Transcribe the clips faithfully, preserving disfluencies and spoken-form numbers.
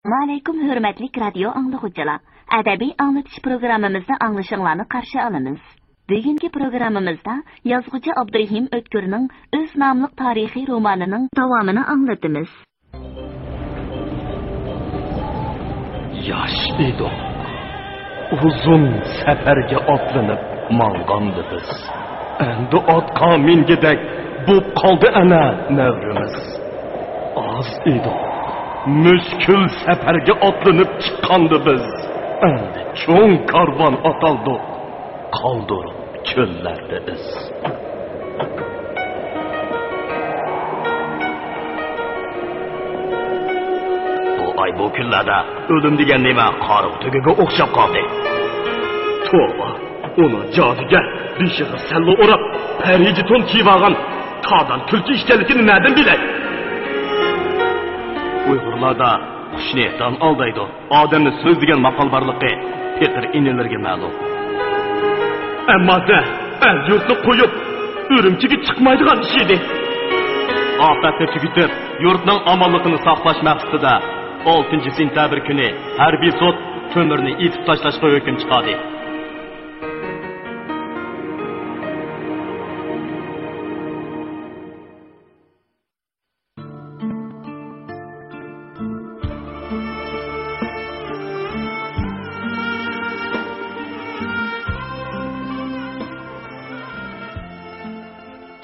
ئەسسالامۇئەلەيكۇم، ھۆرمەتلىك رادىيو ئاڭلىغۇچىلار! ئەدەبىي ئاڭلىتىش پروگراممىمىزدا ئاڭلىشىڭلارنى قارشى ئالىمىز. بۈگۈنكى پروگراممىمىزدا يازغۇچى ئابدۇرېھىم ئۆتكۈرنىڭ ئۆز ناملىق تارىخىي رومانىنىڭ داۋامىنى ئاڭلىتىمىز. ياش ئىدۇق. ئۇزۇن سەپەرگە ئاتلىنىپ ماڭغاندا بىز. ئەمدى ئاتقا مىنگۈدەك بوپ قالدى ئەنە نەۋرىمىز. ئاز ئىدۇق. مۈشكۈل سەپەرگە ئاتلىنىپ چىققاندا بىز. ئەمدى چوڭ كارۋان ئاتالدۇق. قالدۇرۇپ چۆللەردە ئىز. بۇ ئاي، بۇ كۈنلەردە ئۆلۈم دېگەن نېمە قارىغۇ تۆگىگە ئوخشاپ قالدى. توۋا، ئۇنىڭ جادۇگەر، بېشىغا سەللە ئوراپ، پەرىجى تون كىيىۋالغان تادان تۈلكە ئىكەنلىكىنى نەدىن بىلەي؟ ئۇيغۇرلاردا قۇشنى دان ئالدايدۇ، ئادەمنى سۆز دېگەن ماقال بارلىقى پېقىر ئىنىلىرىگە مەلۇم. ئەمما سەن ئەل-يۇرتنى قويۇپ، ئۈرۈمچىگە چىقمايدىغان ئىش ئىدى. ئاپەتنى تۈگىتىپ، يۇرتنىڭ ئامانلىقىنى ساقلاش مەقسىتىدە، ئالتىنچى سېنتەبىر كۈنى ھەربىي سوت تۆمۈرنى ئېتىپ تاشلاشقا ھۆكۈم چىقاردى.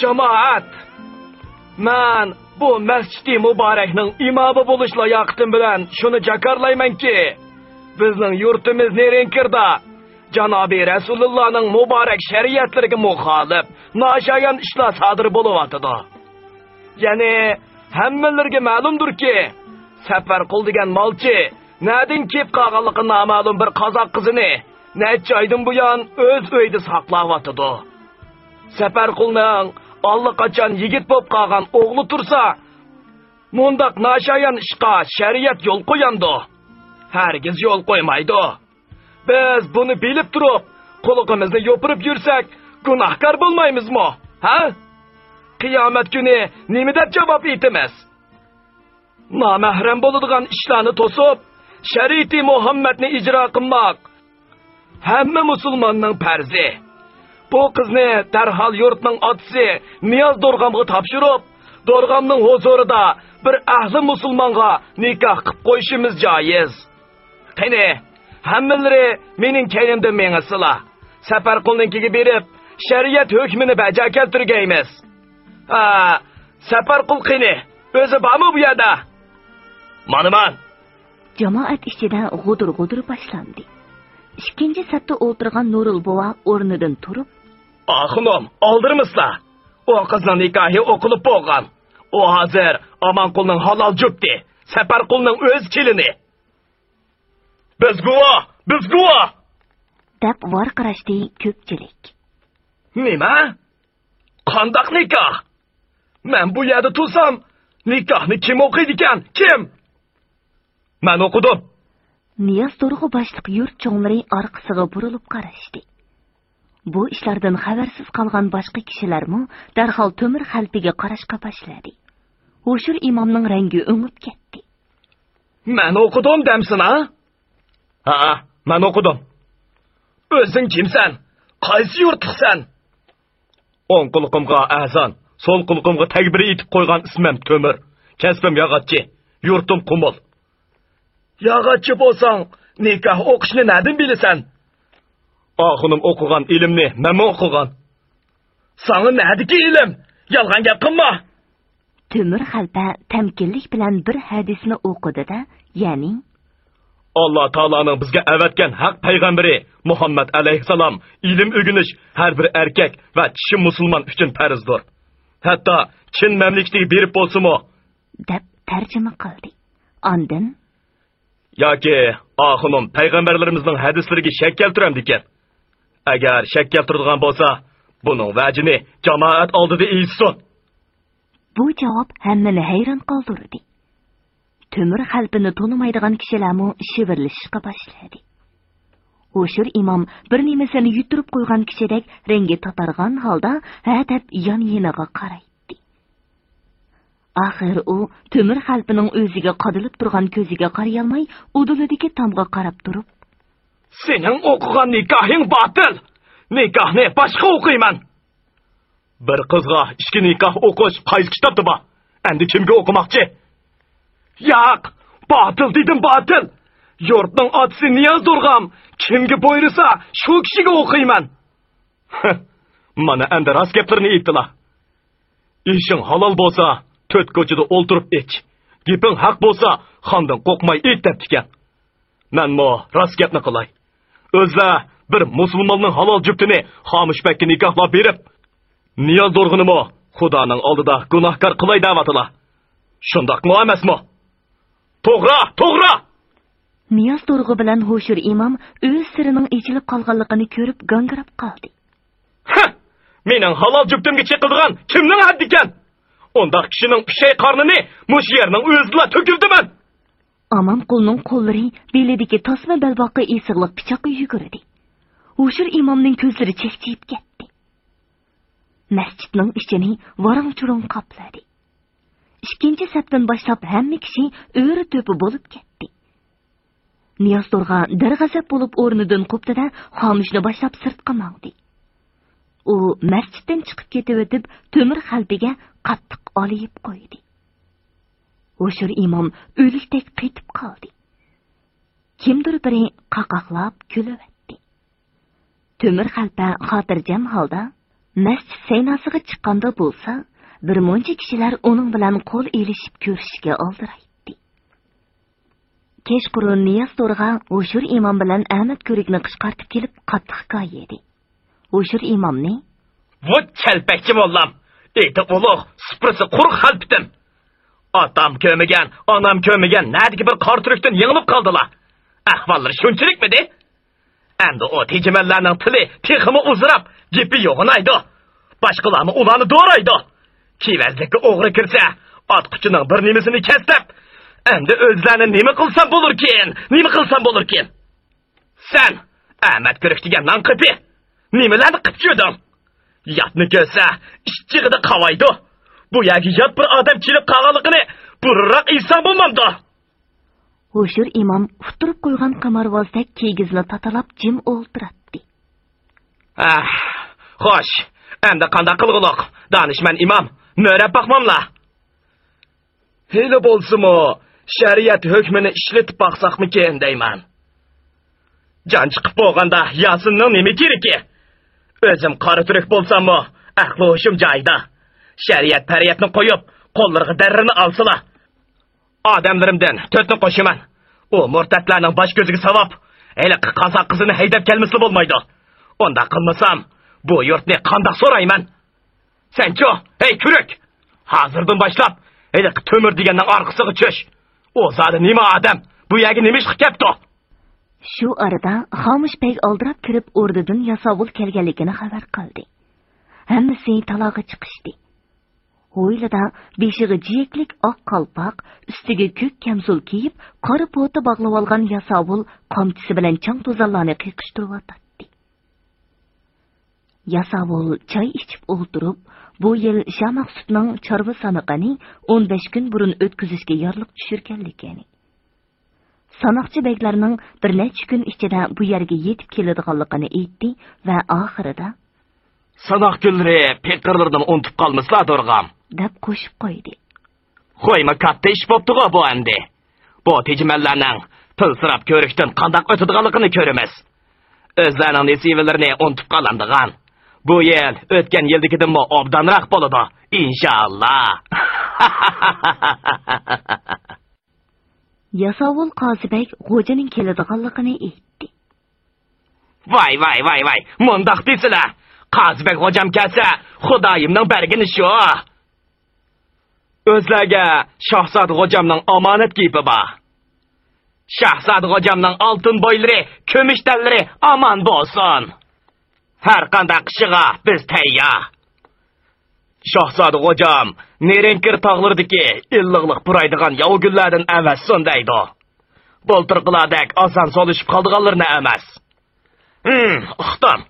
جامائەت! مەن بۇ مەسچىتى مۇبارەكنىڭ ئىمامى بولۇش لاياقىتىم بىلەن شۇنى جاكارلايمەنكى، بىزنىڭ يۇرتىمىز نېرىنكىردا جانابى رەسۇلۇللانىڭ مۇبارەك شەرىئەتلىرىگە مۇخالىپ، ناشايان ئىشلار سادىر بولۇۋاتىدۇ. يەنى ھەممىلىرىگە مەلۇمدۇركى، سەپەرقۇل دېگەن مالچى نەدىن كېلىپ قالغانلىقى نامەلۇم بىر قازاق قىزىنى نەچچە ئايدىن بۇيان ئۆز ئۆيىدە ساقلاۋاتىدۇ. سەپەرقۇلنىڭ ئاللىقاچان يىگىت بولۇپ قالغان ئوغلى تۇرسا، مۇنداق ناشايان ئىشقا شەرىئەت يول قويامدۇ؟ ھەرگىز يول قويمايدۇ. بىز بۇنى بىلىپ تۇرۇپ، قۇلىقىمىزنى يوپۇرۇپ يۈرسەك، گۇناھكار بولمايمىزمۇ؟ ھە؟ قىيامەت كۈنى نېمە دەپ جاۋاب ئېيتىمىز؟ نامەھرەم بولىدىغان ئىشلارنى توسۇپ، شەرىئىتى مۇھەممەدنى ئىجرا قىلماق ھەممە مۇسۇلماننىڭ پەرزى. بۇ قىزنى دەرھال يۇرتنىڭ ئاتىسى نىياز دورغامغا تاپشۇرۇپ، دورغامنىڭ ھۇزۇرىدا بىر ئەھلى مۇسۇلمانغا نىكاھ قىلىپ قويۇشىمىز جايىز. قېنى، ھەممىلىرى مېنىڭ كەينىمدىن مېڭىسىلا، سەپەرقۇلنىڭكىگە بېرىپ، شەرىئەت ھۆكمىنى بەجا كەلتۈرگەيمىز. ھە، سەپەرقۇل قېنى، ئۆزى بارمۇ بۇ يەردە؟ مانا مەن. جامائەت ئىچىدە غۇدۇر-غۇدۇر باشلاندى. ئىككىنچى سەپتە ئولتۇرغان نۇرۇل بوۋا ئورنىدىن تۇرۇپ، ئاخۇنۇم، ئالدىرىمىسىلا. ئۇ قىزنىڭ نىكاھى ئوقۇلۇپ بولغان. ئۇ ھازىر ئامانقۇلنىڭ ھالال جۈپتى، سەپەرقۇلنىڭ ئۆز كېلىنى. بىز گۇۋاھ! بىز گۇۋاھ! دەپ ۋارقىراشتى كۆپچىلىك. نېمە؟ قانداق نىكاھ؟ مەن بۇ يەردە تۇرسام، نىكاھنى كىم ئوقۇيدىكەن؟ كىم؟ مەن ئوقۇدۇم. نىياز تورغا باشلىق يۇرت چوڭلىرى ئارقىسىغا بۇرۇلۇپ قاراشتى. بۇ ئىشلاردىن خەۋەرسىز قالغان باشقا كىشىلەرمۇ دەرھال تۆمۈر خەلپىگە قاراشقا باشلىدى. ھوشۇر ئىمامنىڭ رەڭگى ئۆڭۈپ كەتتى. مەن ئوقۇدۇم دەمسىنا؟ ھەئە، مەن ئوقۇدۇم. ئۆزۈڭ كىمسەن؟ قايسى يۇرتلۇقسەن؟ ئوڭ قۇلىقىمغا ئەزان، سول قۇلىقىمغا تەكبىر ئېيتىپ قويغان ئىسمىم تۆمۈر. كەسپىم ياغاچچى، يۇرتۇم قۇمۇل. ياغاچچى بولساڭ، نىكاھ ئوقۇشنى نەدىن بىلىسەن؟ ئاخۇنۇم ئوقۇغان ئىلىمنى مەنمۇ ئوقۇغان. ساڭا نەدىكى ئىلىم؟ يالغان گەپ قىلما! تۆمۈر خەلپە تەمكىنلىك بىلەن بىر ھەدىسنى ئوقۇدى-دە، يەنى، ئاللا تائالانىڭ بىزگە ئەۋەتكەن ھەق پەيغەمبىرى مۇھەممەد ئەلەيھىسسالام ئىلىم ئۆگىنىش ھەر بىر ئەركەك ۋە چىشى مۇسۇلمان ئۈچۈن پەرزدۇر. ھەتتا چىن مەملىكىتىگە بېرىپ بولسىمۇ، دەپ تەرجىمە قىلدى. ئاندىن، ياكى ئاخۇنۇم پەيغەمبەرلىرىمىزنىڭ ھەدىسلىرىگە شەك كەلتۈرەمدىكىن؟ ئەگەر شەك كەلتۈرىدىغان بولسا، بۇنىڭ ۋەجىنى جامائەت ئالدىدا ئېيتسۇن. بۇ جاۋاب ھەممىنى ھەيران قالدۇردى. تۆمۈر خەلپىنى تونۇمايدىغان كىشىلەرمۇ شىۋىرلىشىشقا باشلىدى. ھوشۇر ئىمام بىر نېمىسىنى يۈتتۈرۈپ قويغان كىشىدەك رەڭگى تاتارغان ھالدا ھە دەپ يان-يېنىغا قارايتتى. ئاخىر ئۇ تۆمۈر خەلپىنىڭ ئۆزىگە قادىلىپ تۇرغان كۆزىگە قارىيالماي، ئۇدۇلىدىكى تامغا قاراپ تۇرۇپ، سېنىڭ ئوقۇغان نىكاھىڭ باتىل! نىكاھنى باشقا ئوقۇيمەن! بىر قىزغا ئىككى نىكاھ ئوقۇش قايسى كىتابتا بار؟ ئەمدى كىمگە ئوقۇماقچى؟ ياق، باتىل دېدىم، باتىل! يۇرتنىڭ ئاتىسى نىياز دورغام كىمگە بۇيرۇسا، شۇ كىشىگە ئوقۇيمەن! مانا ئەمدى راست گەپلىرىنى ئېيتتىلا. ئىشىڭ ھالال بولسا، تۆت كوچىدا ئولتۇرۇپ ئىچ. گېپىڭ ھەق بولسا، خاندىن قورقماي ئېيت دەپتىكەن. مەنمۇ راست گەپنى قىلاي. ئۆزلەر بىر مۇسۇلماننىڭ ھالال جۈپتىنى خامۇش بەگكە نىكاھلاپ بېرىپ، نىياز دورغىنىمۇ خۇدانىڭ ئالدىدا گۇناھكار قىلاي دەۋاتىلا. شۇنداقمۇ ئەمەسمۇ؟ توغرا، توغرا! نىياز دورغا بىلەن ھوشۇر ئىمام ئۆز سىرىنىڭ ئېچىلىپ قالغانلىقىنى كۆرۈپ گاڭگىراپ قالدى. ھە! مېنىڭ ھالال جۈپتۈمگە چېقىلىدىغان كىمنىڭ ھەددىكەن؟ ئۇنداق كىشىنىڭ پىشاي قارنىنى مۇشۇ يەرنىڭ ئۆزىدىلا تۆكۈۋېتىمەن! ئامانقۇلنىڭ قوللىرى بېلىدىكى تاسما بەلباغقا ئېسىقلىق پىچاققا يۈگۈردى. ھوشۇر ئىمامنىڭ كۆزلىرى چەكچىيىپ كەتتى. مەسچىتنىڭ ئىچىنى ۋاراڭ-چۇرۇڭ قاپلىدى. ئىككىنچى سەپتىن باشلاپ ھەممە كىشى ئۆرە-تۆپە بولۇپ كەتتى. نىياز تورغا دەرغەزەپ بولۇپ ئورنىدىن قوپتى-دە، خامۇشنى باشلاپ سىرتقا ماڭدى. ئۇ مەسچىتتىن چىقىپ كېتىۋېتىپ، تۆمۈر خەلپىگە قاتتىق ئالىيىپ قويدى. ھوشۇر ئىمام ئۆلۈكتەك قېتىپ قالدى. كىمدۇر بىرى قاقاقلاپ كۈلۈۋەتتى. تۆمۈر خەلپە خاتىرجەم ھالدا مەسچىت سەيناسىغا چىققاندا بولسا، بىر مۇنچە كىشىلەر ئۇنىڭ بىلەن قول ئېلىشىپ كۆرۈشۈشكە ئالدىرايتتى. كەچقۇرۇن نىياز تورغا ھوشۇر ئىمام بىلەن ئەمەت كۆرۈكنى قىچقارتىپ كېلىپ، قاتتىق ھېكايە ئېدى. ھوشۇر ئىمامنى، ۋۇ چەلپەكچى موللام، ئېتى ئۇلۇغ، سۇپرىسى قۇرۇق خەلپىتىم! ئاتام كۆرمىگەن، ئانام كۆرمىگەن نەدىكى بىر قارا تۈركتىن يېڭىلىپ قالدىلا؟ ئەھۋاللىرى شۇنچىلىكمىدى؟ ئەمدى ئۇ تېجىمەنلەرنىڭ تىلى تېخىمۇ ئۇزىراپ، گېپى يوغىنايدۇ. باشقىلارمۇ ئۇلارنى دورايدۇ. كېۋەزلىككە ئوغرى كىرسە، ئاچقۇچىنىڭ بىر نېمىسىنى كەس دەپ، ئەمدى ئۆزلەرنى نېمە قىلسام بولۇركىن، نېمە قىلسام بولۇركىن؟ سەن، ئەمەت كۆرۈك دېگەن نان قېپى، نېمىلەرنى قىپ يۈردۈڭ؟ ياتنى كۆرسە، ئىچ جىغىدە قاۋايدۇ. بۇ يەرگە يات بىر ئادەم كېلىپ قالغانلىقىنى بۇرۇنراق ئېيتساڭ بولمامدۇ؟ ھوشۇر ئىمام ئۇتتۇرۇپ قويغان قىمارۋازدەك كىگىزنى تاتىلاپ جىم ئولتۇراتتى. ئاھ، خوش، ئەمدى قانداق قىلغۇلۇق، دانىشمەن ئىمام؟ مۆرەپ باقماملا؟ ھېلى بولسىمۇ، شەرىئەت ھۆكمىنى ئىشلىتىپ باقساقمىكىن دەيمەن. جان چىقىپ بولغاندا ياسىننىڭ نېمە كېرىكى؟ ئۆزۈم قارا تۈرك بولساممۇ، ئەقلى ھوشۇم جايىدا. شەرىئەت پەرىئەتنى قويۇپ، قوللىرىغا دەررىنى ئالسىلا. ئادەملىرىمدىن تۆتنى قوشىمەن. ئۇ مۇرتەتلەرنىڭ باش كۆزىگە ساۋاپ، ھېلىقى قازاق قىزىنى ھەيدەپ كەلمىسىلا بولمايدۇ. ئۇنداق قىلمىسام، بۇ يۇرتنى قانداق سورايمەن؟ سەنچۇ، ھەي كۈرۈك! ھازىردىن باشلاپ، ھېلىقى تۆمۈر دېگەننىڭ ئارقىسىغا چۈش. ئۇ زادى نېمە ئادەم؟ بۇ يەرگە نېمە ئىشقا كەپتۇ؟ شۇ ئارىدا خامۇش بەگ ئالدىراپ كىرىپ، ئوردىدىن ياساۋۇل كەلگەنلىكىنى خەۋەر قىلدى. ھەممىسى تالاغا چىقىشتى. ھويلىدا بېشىغا جىيەكلىك ئاق قالپاق، ئۈستىگە كۆك كەمزۇل كىيىپ، قارا پوتا باغلىۋالغان ياساۋۇل قامچىسى بىلەن چاڭ-توزانلارنى قېقىشتۇرۇۋاتاتتى. ياساۋۇل چاي ئىچىپ ئولتۇرۇپ، بۇ يىل شامەخسۇتنىڭ چارۋا سانىقىنى ئون بەش كۈن بۇرۇن ئۆتكۈزۈشكە يارلىق چۈشۈرگەنلىكىنى، ساناقچى بەگلەرنىڭ بىر نەچچە كۈن ئىچىدە بۇ يەرگە يېتىپ كېلىدىغانلىقىنى ئېيتتى ۋە ئاخىرىدا، ساناق كۈنلىرى پېقىرلىرىنىمۇ ئۇنتۇپ قالمىسىلا، دورغام، دەپ قوشۇپ قويدى. خويمۇ كاتتا ئىش بوپتىغۇ بۇ ئەمدى. بۇ تېجىمەنلەرنىڭ پىلسىراپ كۆرۈكتىن قانداق ئۆتىدىغانلىقىنى كۆرىمىز. ئۆزلەرنىڭ نېسىۋىلىرىنى ئۇنتۇپ قالامدىغان. بۇ يىل ئۆتكەن يىلدىكىدىنمۇ ئوبدانراق بولىدۇ، ئىنشائاللا. ياساۋۇل قازى بەگ غوجىنىڭ كېلىدىغانلىقىنى ئېيتتى. ۋاي، ۋاي، ۋاي، ۋاي، مۇنداق دېسىلە، قازى بەگ غوجام كەلسە، خۇدايىمنىڭ بەرگىنى شۇ. ئۆزلەرگە شاھزادە غوجامنىڭ ئامانەت گېپى بار. شاھزادە غوجامنىڭ ئالتۇن بويلىرى، كۈمۈش تەنلىرى ئامان بولسۇن. ھەر قانداق ئىشىغا بىز تەييار. شاھزادە غوجام نېرىنكىر تاغلىرىدىكى ئىللىقلىق پۇرايدىغان ياۋا گۈللەردىن ئەۋەتسۇن دەيدۇ. بۇلتۇرقىلاردەك ئاسان سولىشىپ قالىدىغانلىرىنى ئەمەس. ھىم، ئۇقتۇم.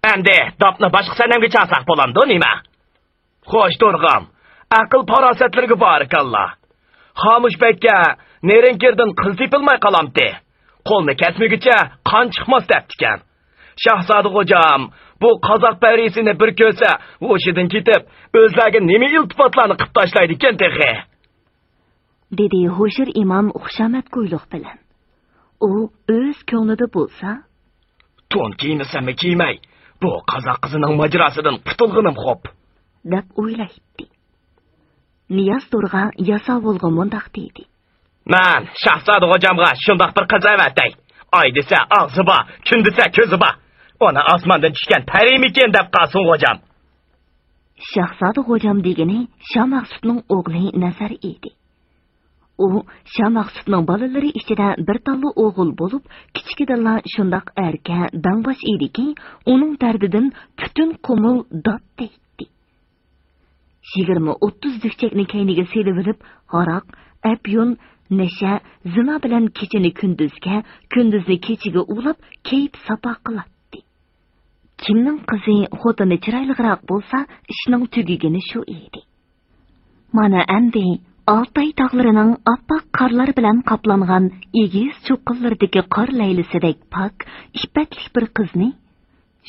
ئەمدى داپنى باشقا سەنەمگە چالساق بولامدۇ نېمە؟ خوش، دورغام. ئەقىل-پاراسەتلىرىگە بارىكاللا. خامۇش بەگكە نېرىنكىردىن قىز تېپىلماي قالامتى. قولنى كەسمىگۈچە قان چىقماس دەپتىكەن. شاھزادە غوجام بۇ قازاق پەرىسىنى بىر كۆرسە، ھوشىدىن كېتىپ، ئۆزلەرگە نېمە ئىلتىپاتلارنى قىپ تاشلايدىكەن تېخى. دېدى ھوشۇر ئىمام خۇشامەتگويلۇق بىلەن. ئۇ ئۆز كۆڭلىدە بولسا، تون كىيمىسەممۇ كىيمەي، بۇ قازاق قىزىنىڭ ماجىراسىدىن قۇتۇلغىنىم خوپ، دەپ ئويلايتتى. نىياز تورغا ياساۋۇلغا مۇنداق دېدى. مەن شاھزادە غوجامغا شۇنداق بىر قىز ئەۋەتەي. ئاي دېسە ئاغزى بار، كۈن دېسە كۆزى بار. ئۇنى ئاسماندىن چۈشكەن پەرىمىكىن دەپ قالسۇن غوجام. شاھزادە غوجام دېگىنى شامەخسۇتنىڭ ئوغلى نەزەر ئىدى. ئۇ شامەخسۇتنىڭ بالىلىرى ئىچىدە بىر تاللا ئوغۇل بولۇپ، كىچىكىدىنلا شۇنداق ئەركە، داڭباش ئىدىكى، ئۇنىڭ دەردىدىن پۈتۈن قۇمۇل دات دەيتتى. يىگىرمە ئوتتۇز دۈكچەكنى كەينىگە سېلىۋېلىپ، ھاراق، ئەپيۈن، نەشە، زىنا بىلەن كېچىنى كۈندۈزگە، كۈندۈزنى كېچىگە ئۇلاپ، كەيپ ساپا قىلاتتى. كىمنىڭ قىزى، خوتۇنى چىرايلىقراق بولسا، ئىشنىڭ تۈگىگىنى شۇ ئىدى. مانا ئەمدى ئالتاي تاغلىرىنىڭ ئاپئاق قارلار بىلەن قاپلانغان ئېگىز چوققىلىرىدىكى قار لەيلىسىدەك پاك، ئىپپەتلىك بىر قىزنى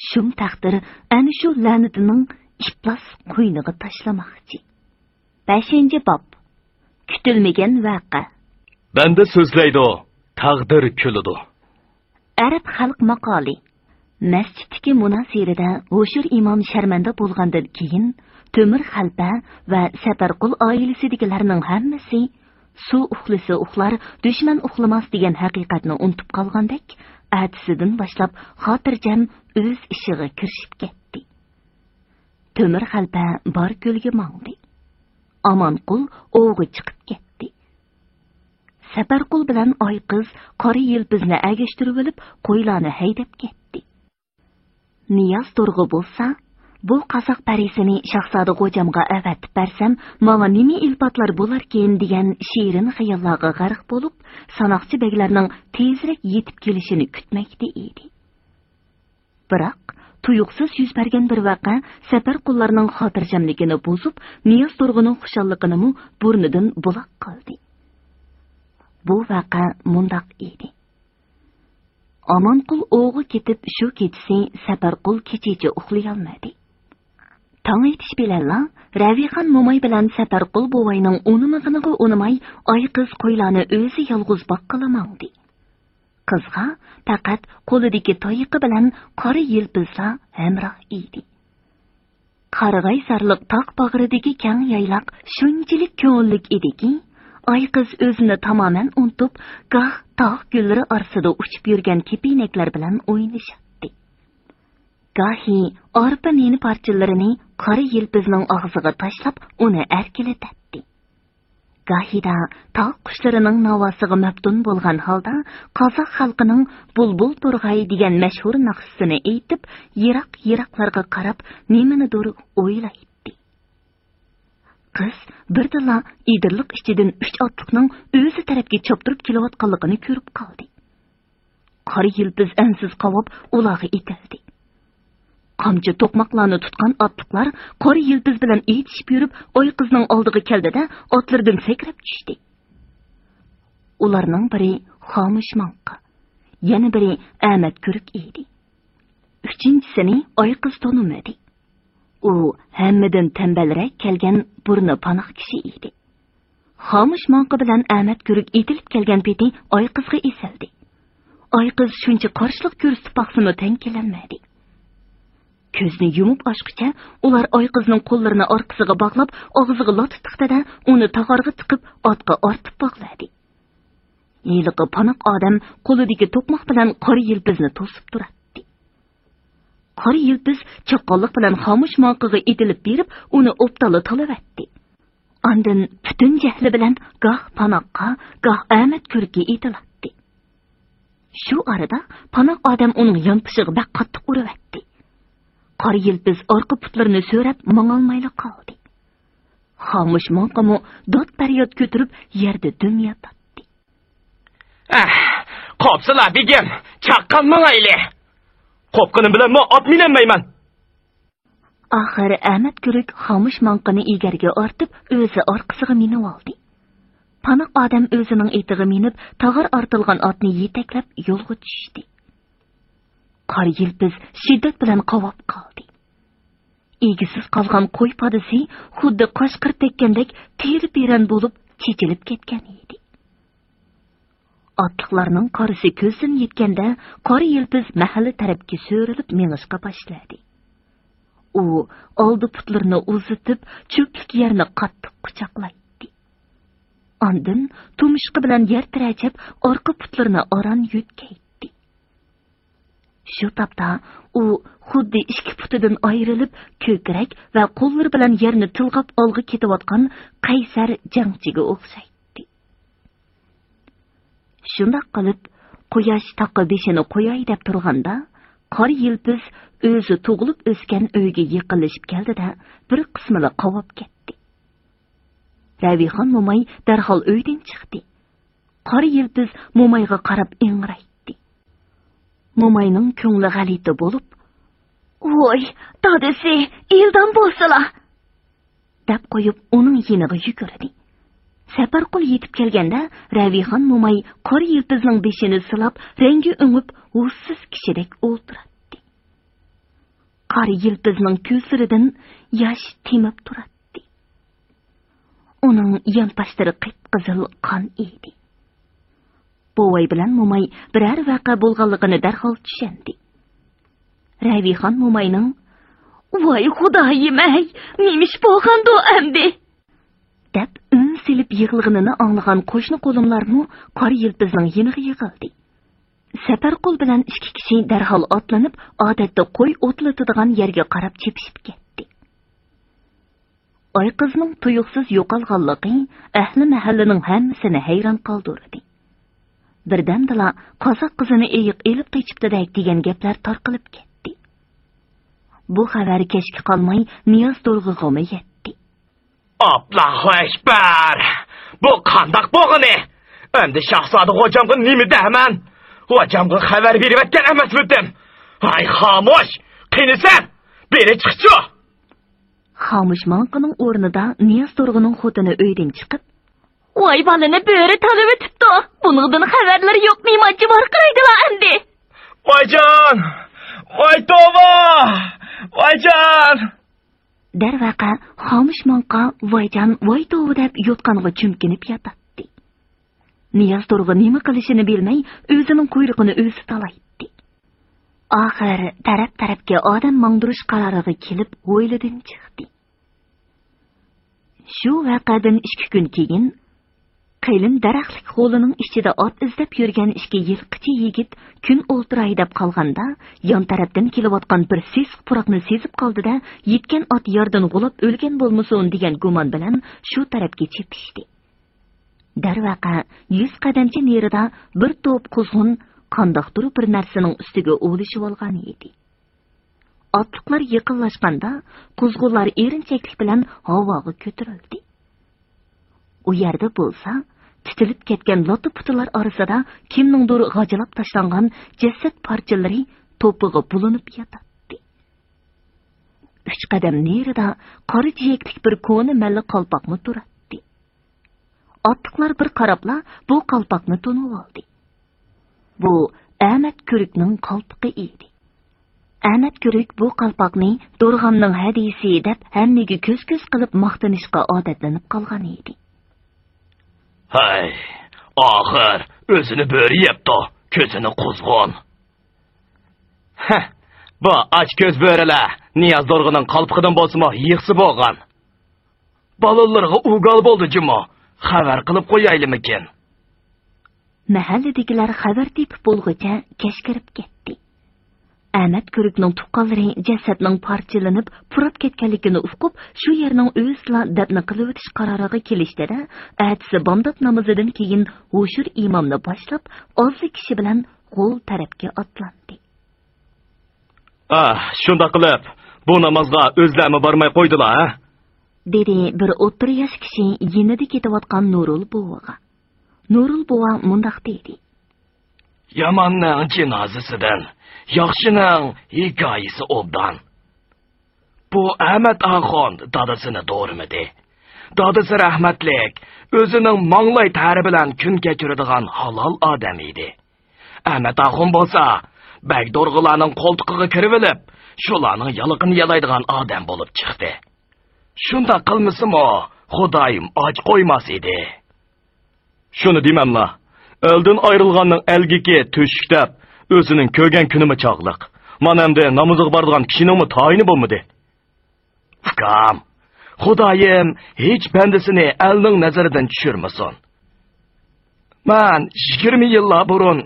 شۇم تەقدىر ئەنە شۇ لەنىتىنىڭ ئىپلاس قوينىغا تاشلىماقچى. بەشىنچى باب. كۈتۈلمىگەن ۋەقە. بەندە سۆزلەيدۇ، تەقدىر كۈلىدۇ. ئەرەب خەلق ماقالى. مەسچىتتىكى مۇنازىرىدە ھوشۇر ئىمام شەرمەندە بولغاندىن كېيىن، تۆمۈر خەلپە ۋە سەپەرقۇل ئائىلىسىدىكىلەرنىڭ ھەممىسى، سۇ ئۇخلىسا ئۇخلار، دۈشمەن ئۇخلىماس دېگەن ھەقىقەتنى ئۇنتۇپ قالغاندەك، ئەتىسىدىن باشلاپ خاتىرجەم ئۆز ئىشىغا كىرىشىپ كەتتى. تۆمۈر خەلپە باركۆلگە ماڭدى. ئامانقۇل ئوۋغا چىقىپ كەتتى. سەپەرقۇل بىلەن ئايقىز قارا يىلپىزنى ئەگەشتۈرۈۋېلىپ، قويلارنى ھەيدەپ كەتتى. نىياز تورغا بولسا، بۇ قازاق پەرىسىنى شاھزادە غوجامغا ئەۋەتىپ بەرسەم، ماڭا نېمە ئىلپاتلار بولاركىن دېگەن شېرىن خىياللارغا غەرق بولۇپ، ساناقچى بەگلەرنىڭ تېزرەك يېتىپ كېلىشىنى كۈتمەكتە ئىدى. بىراق، تۇيۇقسىز يۈز بەرگەن بىر ۋەقە سەپەرقۇللارنىڭ خاتىرجەملىكىنى بۇزۇپ، نىياز تورغىنىڭ خۇشاللىقىنىمۇ بۇرنىدىن بۇلاپ قالدى. بۇ ۋەقە مۇنداق ئىدى. ئامانقۇل ئوۋغا كېتىپ، شۇ كېچىسى سەپەرقۇل كېچىچە ئۇخلىيالمىدى. تاڭ ئېتىش بىلەنلا رەۋىخان موماي بىلەن سەپەرقۇل بوۋاينىڭ ئۇنىمىغىنىغا ئۇنىماي، ئايقىز قويلارنى ئۆزى يالغۇز باققىلى ماڭدى. قىزغا پەقەت قولىدىكى تايىقى بىلەن قارا يىلپىزلا ھەمراھ ئىدى. قارىغايزارلىق تاغ باغرىدىكى كەڭ يايلاق شۇنچىلىك كۆڭۈللۈك ئىدىكى، ئايقىز ئۆزىنى تامامەن ئۇنتۇپ، گاھ تاغ گۈللىرى ئارىسىدا ئۇچۇپ يۈرگەن كېپىنەكلەر بىلەن ئوينىشاتتى. گاھى ئارپا نېنە پارچىلىرىنى قارا يىلپىزنىڭ ئاغزىغا تاشلاپ، ئۇنى ئەركىلىتەتتى. گاھىدا تاغ قۇشلىرىنىڭ ناۋاسىغا مەپتۇن بولغان ھالدا قازاق خەلقىنىڭ بۇلبۇل تورغاي دېگەن مەشھۇر ناخشىسىنى ئېيتىپ، يىراق-يىراقلارغا قاراپ نېمىنىدۇر ئويلايتتى. قىز بىردىنلا ئېدىرلىق ئىچىدىن ئۈچ ئاتلىقنىڭ ئۆزى تەرەپكە چاپتۇرۇپ كېلىۋاتقانلىقىنى كۆرۈپ قالدى. قارا يىلپىز ئەنسىز قاۋاپ ئۇلارغا ئېتىلدى. قامچا توقماقلارنى تۇتقان ئاتلىقلار قارا يىلپىز بىلەن ئېتىشىپ يۈرۈپ، ئايقىزنىڭ ئالدىغا كەلدى-دە، ئاتلىرىدىن سەكرەپ چۈشتى. ئۇلارنىڭ بىرى خامۇش ماڭقا، يەنە بىرى ئەمەت كۆرۈك ئىدى. ئۈچىنچىسىنى ئايقىز تونۇمىدى. ئۇ ھەممىدىن تەمبەلرەك كەلگەن بۇرنى پاناق كىشى ئىدى. خامۇش ماڭقا بىلەن ئەمەت كۆرۈك ئېتىلىپ كەلگەن پېتى ئايقىزغا ئېسىلدى. ئايقىز شۇنچە قارشىلىق كۆرسىتىپ باقسىمۇ تەڭ كېلەلمەيدى. كۆزنى يۇمۇپ ئاچقۇچە ئۇلار ئايقىزنىڭ قوللىرىنى ئارقىسىغا باغلاپ، ئاغزىغا لاتا تىقتى-دە، ئۇنى تاغارغا تىقىپ، ئاتقا ئارتىپ باغلىدى. ھېلىقى پاناق ئادەم قولىدىكى توقماق بىلەن قارا يىلپىزنى توسۇپ تۇراتتى. قارا يىلپىز چاققانلىق بىلەن خامۇش ماڭقىغا ئېتىلىپ بېرىپ، ئۇنى ئوبدانلا تالىۋەتتى. ئاندىن پۈتۈن جەھلى بىلەن گاھ پاناققا، گاھ ئەمەت كۆرۈككە ئېتىلاتتى. شۇ ئارىدا پاناق ئادەم ئۇنىڭ يانپىشىغا بەك قاتتىق ئۇرۇۋەتتى. قارا يىلپىز ئارقا پۇتلىرىنى سۆرەپ ماڭالمايلا قالدى. خامۇش ماڭقىمۇ دات-پەرياد كۆتۈرۈپ يەردە دۈم ياتاتتى. ئەھ، قوپسىلا بېگىم، چاققان ماڭايلى. قوپقىنىم بىلەنمۇ ئات مىنەلمەيمەن. ئاخىر ئەمەت كۈرۈك خامۇش ماڭقىنى ئېگەرگە ئارتىپ، ئۆزى ئارقىسىغا مىنىۋالدى. پاناق ئادەم ئۆزىنىڭ ئېتىغا مىنىپ، تاغار ئارتىلغان ئاتنى يېتەكلەپ يولغا چۈشتى. قارا يىلپىز شىددەت بىلەن قاۋاپ قالدى. ئىگىسىز قالغان قوي پادىسى خۇددى قاشقىر تەگكەندەك تېرە-پېرەن بولۇپ چېچىلىپ كەتكەن ئىدى. ئاتلىقلارنىڭ قارىسى كۆزدىن يەتكەندە، قارا يىلپىز مەھەللە تەرەپكە سۆرىلىپ مېڭىشقا باشلىدى. ئۇ ئالدى پۇتلىرىنى ئۇزىتىپ، چۆپلۈك يەرنى قاتتىق قۇچاقلايتتى. ئاندىن تۇمشۇقى بىلەن يەر تىرەچەپ، ئارقا پۇتلىرىنى ئاران يۆتكەيتتى. شۇ تاپتا ئۇ خۇددى ئىككى پۇتىدىن ئايرىلىپ، كۆكرەك ۋە قوللىرى بىلەن يەرنى تىلغاپ ئالغا كېتىۋاتقان قەيسەر جەڭچىگە ئوخشايتتى. شۇنداق قىلىپ، قۇياش تاغقا بېشىنى قوياي دەپ تۇرغاندا، قارا يىلپىز ئۆزى تۇغۇلۇپ ئۆسكەن ئۆيگە يېقىنلىشىپ كەلدى-دە، بىر قىسمىلا قاۋاپ كەتتى. رەۋىخان موماي دەرھال ئۆيدىن چىقتى. قارا يىلپىز مومايغا قاراپ ئىڭرايتتى. موماينىڭ كۆڭلى غەلىتە بولۇپ، «ۋوي، دادىسى، ئىلدام بولسىلا!» دەپ قويۇپ، ئۇنىڭ يېنىغا يۈگۈردى. سەپەرقۇل يېتىپ كەلگەندە، رەۋىخان موماي قارا يىلپىزنىڭ بېشىنى سىلاپ، رەڭگى ئۆڭۈپ، ھوشسىز كىشىدەك ئولتۇراتتى. قارا يىلپىزنىڭ كۆزلىرىدىن ياش تېمىپ تۇراتتى. ئۇنىڭ يانپاشلىرى قىپقىزىل قان ئىدى. بوۋاي بىلەن موماي بىرەر ۋەقە بولغانلىقىنى دەرھال چۈشەندى. رەۋىخان موماينىڭ، «ۋاي خۇدايىم-ئەي، نېمە ئىش بولغاندۇ ئەمدى؟» دەپ ئۈن سېلىپ يىغلىغىنىنى ئاڭلىغان قوشنا قولۇملارمۇ قارا يىلپىزنىڭ يېنىغا يىغىلدى. سەپەرقۇل بىلەن ئىككى كىشى دەرھال ئاتلىنىپ، ئادەتتە قوي ئوتلىتىدىغان يەرگە قاراپ چېپىشىپ كەتتى. ئايقىزنىڭ تۇيۇقسىز يوقالغانلىقى ئەھلى مەھەللىنىڭ ھەممىسىنى ھەيران قالدۇردى. بىردەمدىلا قازاق قىزىنى ئېيىق ئېلىپ قېچىپتىدەك دېگەن گەپلەر تارقىلىپ كەتتى. بۇ خەۋەر كەچكە قالماي نىياز دورغىغىمۇ يەتتى. ئاللاھۇ ئەكبەر! بۇ قانداق بولغىنى؟ ئەمدى شاھزادە غوجامغا نېمە دەيمەن؟ غوجامغا خەۋەر بېرىۋەتكەن ئەمەسمىدىم؟ ھاي خامۇش! قېنى سەن؟ بېرى چىقچۇ! خامۇش ماڭقىنىڭ ئورنىدا نىياز تۇرغۇننىڭ خوتۇنى ئۆيدىن چىقىپ، «ۋاي بالىنى بۆرە تالىۋېتىپتۇ. بۇنىڭدىن خەۋەرلىرى يوق نېمانچە ۋارقىرايدىلا ئەمدى!» «ۋايجان! ۋاي توۋا! ۋايجان!» دەرۋەقە، خامۇش ماڭقا «ۋايجان، ۋاي توۋا» دەپ يوتقانغا چۈمكىنىپ ياتاتتى. نىياز تۇرغۇن نېمە قىلىشىنى بىلمەي، ئۆزىنىڭ قۇيرۇقىنى ئۆزى تالايتتى. ئاخىر تەرەپ-تەرەپكە ئادەم ماڭدۇرۇش قارارىغا كېلىپ، ھويلىدىن چىقتى. شۇ ۋەقەدىن ئىككى كۈن كېيىن، قېلىن دەرەخلىك ھويلىنىڭ ئىچىدە ئات ئىزدەپ يۈرگەن ئىككى يىلقىچى يىگىت كۈن ئولتۇراي دەپ قالغاندا، يان تەرەپتىن كېلىۋاتقان بىر سېسىق پۇراقنى سېزىپ قالدى-دە، يىتكەن ئات ياردىن غۇلاپ ئۆلگەن بولمىسۇن دېگەن گۇمان بىلەن شۇ تەرەپكە چېپىشتى. دەرۋەقە، يۈز قەدەمچە نېرىدا بىر توپ قۇزغۇن قانداقتۇر بىر نەرسىنىڭ ئۈستىگە ئولىشىۋالغان ئىدى. ئاتلىقلار يېقىنلاشقاندا، قۇزغۇنلار ئېرىنچەكلىك بىلەن ھاۋاغا كۆتۈرۈلدى. ئۇ يەردە بولسا، تىتىلىپ كەتكەن لاتا-پۇتىلار ئارىسىدا كىمنىڭدۇر غاجىلاپ تاشلانغان جەسەت پارچىلىرى توپىغا بۇلىنىپ ياتاتتى. ئۈچ قەدەم نېرىدا قارا جىيەكلىك بىر كونا مەللە قالپاقمۇ تۇراتتى. ئاتلىقلار بىر قاراپلا بۇ قالپاقنى تونۇۋالدى. بۇ ئەمەت كۈرۈكنىڭ قالپىقى ئىدى. ئەمەت كۈرۈك بۇ قالپاقنى دورغامنىڭ ھەدىسى دەپ ھەممىگە كۆز-كۆز قىلىپ ماختىنىشقا ئادەتلىنىپ قالغان ئىدى. ھەي، ئاخىر ئۆزىنى بۆرە يەپتۇ، كۆزىنى قۇزغۇن. ھە، بۇ ئاچ كۆز بۆرىلەر نىياز دورغىنىڭ قالپىقىدىن بولسىمۇ يىغسا بولغان. بالىلىرىغا ئۇگال بولدى جۇمۇ، خەۋەر قىلىپ قويايلىمىكىن؟ مەھەللىدىكىلەر خەۋەر تېپىپ بولغۇچە كەچ كىرىپ كەتتى. ئەمەت كۈرۈكنىڭ تۇغقانلىرى جەسەتنىڭ پارچىلىنىپ، پۇراپ كەتكەنلىكىنى ئۇقۇپ، شۇ يەرنىڭ ئۆزىدىلا دەپنە قىلىۋېتىش قارارىغا كېلىشتى-دە، ئەتىسى بامدات نامىزىدىن كېيىن ھوشۇر ئىمامنى باشلاپ، ئازلا كىشى بىلەن غول تەرەپكە ئاتلاندى. ئاھ، شۇنداق قىلىپ، بۇ نامازغا ئۆزلەرمۇ بارماي قويدىلا، ھە؟ دېدى بىر ئوتتۇرا ياش كىشى يېنىدا كېتىۋاتقان نۇرۇل بوۋىغا. نۇرۇل بوۋا مۇنداق دېدى. ياماننىڭ جىنازىسىدىن ياخشىنىڭ ھېكايىسى ئوبدان. بۇ ئەمەت ئاخۇن دادىسىنى دورىمىدى. دادىسى رەھمەتلىك ئۆزىنىڭ ماڭلاي تەرى بىلەن كۈن كەچۈرىدىغان ھالال ئادەم ئىدى. ئەمەت ئاخۇن بولسا بەگ دورغىلارنىڭ قولتۇقىغا كىرىۋېلىپ، شۇلارنىڭ يالىقىنى يالايدىغان ئادەم بولۇپ چىقتى. شۇنداق قىلمىسىمۇ، خۇدايىم ئاچ قويماس ئىدى. شۇنى دېمەملا، ئەلدىن ئايرىلغاننىڭ ئەلگىكى تۆشۈك دەپ، ئۆزىنىڭ كۆرگەن كۈنىمۇ چاغلىق. مانا ئەمدى نامىزىغا بارىدىغان كىشىنىڭمۇ تايىنى بولمىدى. ئۇكام، خۇدايىم ھېچ بەندىسىنى ئەلنىڭ نەزىرىدىن چۈشۈرمىسۇن. مەن يىگىرمە يىللار بۇرۇن